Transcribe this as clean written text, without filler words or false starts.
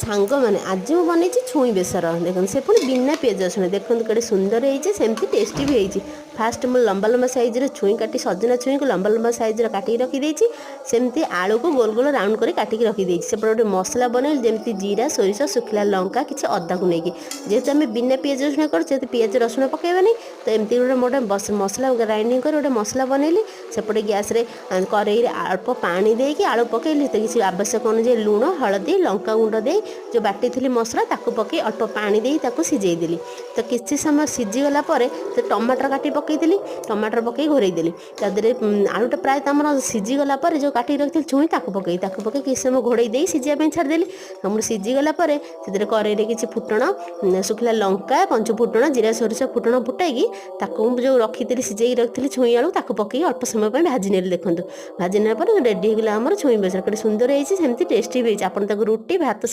ସାଙ୍ଗମାନେ, ଆଜି ମୁଁ ବନେଇଛି ଛୁଇଁ ବେସର। ଦେଖନ୍ତୁ, ସେ ପୁଣି ବିନା ପିଆଜ ରସୁଣ। ଦେଖନ୍ତୁ କେତେ ସୁନ୍ଦର ହେଇଛି, ସେମିତି ଟେଷ୍ଟି ବି ହେଇଛି। ଫାଷ୍ଟ ମୁଁ ଲମ୍ବା ଲମ୍ବା ସାଇଜ୍ର ଛୁଇଁ କାଟି, ସଜନା ଛୁଇଁକୁ ଲମ୍ବା ଲମ୍ବା ସାଇଜ୍ର କାଟିକି ରଖିଦେଇଛି। ସେମିତି ଆଳୁକୁ ଗୋଲ ଗୋଲ ରାଉଣ୍ଡ କରି କାଟିକି ରଖିଦେଇଛି। ସେପଟେ ଗୋଟେ ମସଲା ବନେଇଲି, ଯେମିତି ଜିରା, ସୋରିଷ, ଶୁଖିଲା ଲଙ୍କା, କିଛି ଅଦାକୁ ନେଇକି। ଯେହେତୁ ଆମେ ବିନା ପିଆଜ ରସୁଣ କରୁଛୁ, ଯେହେତୁ ପିଆଜ ରସୁଣ ପକାଇବାନି, ତ ଏମିତି ଗୋଟେ ଗୋଟେ ମସଲା ଗ୍ରାଇଣ୍ଡିଙ୍ଗ କରି ଗୋଟେ ମସଲା ବନେଇଲି। ସେପଟେ ଗ୍ୟାସ୍ରେ କରେଇରେ ଅଳ୍ପ ପାଣି ଦେଇକି ଆଳୁ ପକାଇଲି। ସେଥିରେ କିଛି ଆବଶ୍ୟକ ଅନୁଯାୟୀ ଲୁଣ, ହଳଦୀ, ଲଙ୍କା ଗୁଣ୍ଡ ଦେଇ ଯେଉଁ ବାଟିଥିଲି ମସଲା, ତାକୁ ପକାଇ ଅଳ୍ପ ପାଣି ଦେଇ ତାକୁ ସିଝେଇ ଦେଲି। ତ କିଛି ସମୟ ସିଝିଗଲା ପରେ ସେ ଟମାଟର କାଟି ପକାଇଥିଲି। ଟମାଟର ପକାଇ ଘୋରେଇ ଦେଲି। ତା ଦେହରେ ଆଳୁଟା ପ୍ରାୟତଃ ଆମର ସିଝିଗଲା ପରେ ଯେଉଁ କାଟିକି ରଖିଥିଲି ଛୁଇଁ, ତାକୁ ପକାଇ କିଛି ସମୟ ଘୋଡ଼େଇ ଦେଇ ସିଝିବା ପାଇଁ ଛାଡ଼ିଦେଲି। ଆମର ସିଝିଗଲା ପରେ ସେଥିରେ କରେଇରେ କିଛି ଫୁଟଣ, ଶୁଖିଲା ଲଙ୍କା, ପଞ୍ଚ ଫୁଟଣ, ଜିରା, ସୋରିଷ ଫୁଟଣ ଫୁଟାଇକି ତାକୁ ମୁଁ ଯେଉଁ ରଖିଥିଲି, ସିଝେଇକି ରଖିଥିଲି ଛୁଇଁ ଆଳୁ, ତାକୁ ପକାଇ ଅଳ୍ପ ସମୟ ପାଇଁ ଭାଜି ନେଲି। ଦେଖନ୍ତୁ, ଭାଜି ନେଲା ପରେ ରେଡ଼ି ହେଇଗଲା ଆମର ଛୁଇଁ ବେସର। କେତେ ସୁନ୍ଦର ହେଇଛି, ସେମିତି ଟେଷ୍ଟି ବି ହେଇଛି। ଆପଣ ତାକୁ ରୁଟି, ଭାତ ସହିତ